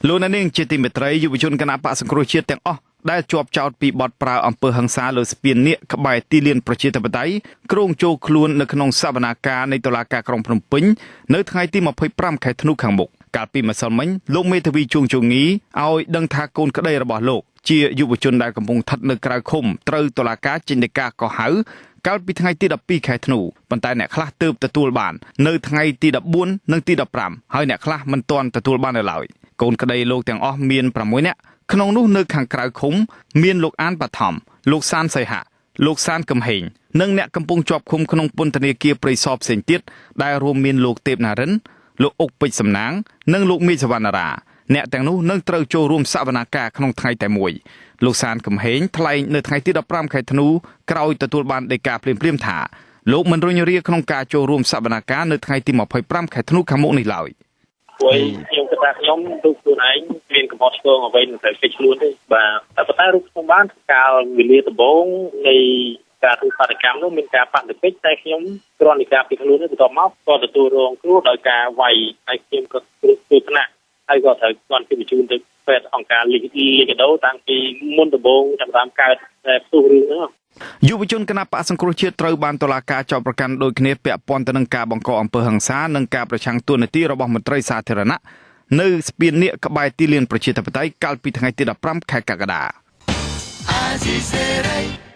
លោកអ្នកនាងជាទីមេត្រីយុវជនគណបក្សសង្គ្រោះជាតិទាំងអស់ដែលជាប់ចោទពីបទប្រើអំពើហិង្សាលើស្ពាននាគក្បែរទីលានប្រជាធិបតេយ្យគ្រោងចូលខ្លួននៅក្នុងសវនាការនៃតុលាការក្រុងភ្នំពេញនៅថ្ងៃទី25ខែធ្នូខាងមុខកាលពីម្សិលមិញលោកមេធាវីជួងជងីឲ្យដឹងថាកូនក្តីរបស់លោកជាយុវជនដែលកំពុងស្ថិតនៅក្រៅឃុំត្រូវតុលាការចេញដីកាកោះហៅកាលពីថ្ងៃទី12ខែធ្នូប៉ុន្តែអ្នកខ្លះទើបទទួលបាននៅថ្ងៃទី14និងទី15ហើយអ្នកខ្លះមិនទាន់ទទួលបាននៅឡើយកូនក្តីលោកទាំងអស់មាន6នាក់ក្នុងនោះនៅខាងក្រៅឃុំមានលោកអានបឋមលោកសានសីហៈលោកសានកំហេងនិងអ្នកកំពុងជាប់ឃុំក្នុងពន្ធនាគារព្រៃសរផ្សេងទៀតដែលរួមមានលោកទេពណារិនលោកអុកពេជ្រសំណាងនិងលោកមេឃសវណ្ណរាអ្នកទាំងនោះនឹងត្រូវចូលរួមសវនាការក្នុងថ្ងៃតែមួយលោកសានកំហេងថ្លែងនៅថ្ងៃទី15ខែធ្នូក្រោយទទួលបានដីកាភ្លាមៗថាលោកមិនរុញរាក្នុងការចូលរួមសវនាការនៅថ្ងៃទី25ខែធ្នូខាងមុខនេះឡើយព្រោះខ្ញុំគិតថាខ្ញុំរូបខ្លួនឯងមានកំហុសឆ្គងអ្វីនឹងត្រូវគេចខ្លួនទេបាទតែប៉ុន្តែរូបខ្ញុំបានកាលវេលាដំបូងនៃការធ្វើបាតុកម្មនោះមានការបាតុភិកតែខ្ញុំគ្រាន់តែការពីខ្លួននេះបន្ទាប់មកក៏ទទួលរងគ្រោះដោយការវាយហើយខ្ញុំក៏គ្រោះថ្នាក់ហើយក៏ត្រូវគាត់គេបញ្ជូនទៅពេទ្យអង្គការលីកាដូតាំងពីមុនដំបូងចាប់តាមកើតតែផ្ទុះរឿងហ្នឹងយុវជនគណបក្សសង្គ្រោះជាតិត្រូវបានតុលាការចោទប្រកាន់ដោយគ្នាពាក់ព័ន្ធទៅនឹងការបង្កអំពើហិង្សានិងការប្រឆាំងតួនាទីរបស់មន្ត្រីសាធារណៈនៅស្ពាននាគក្បែរទីលានប្រជាធិបតេយ្យកាលពីថ្ងៃទី15ខែកក្កដា។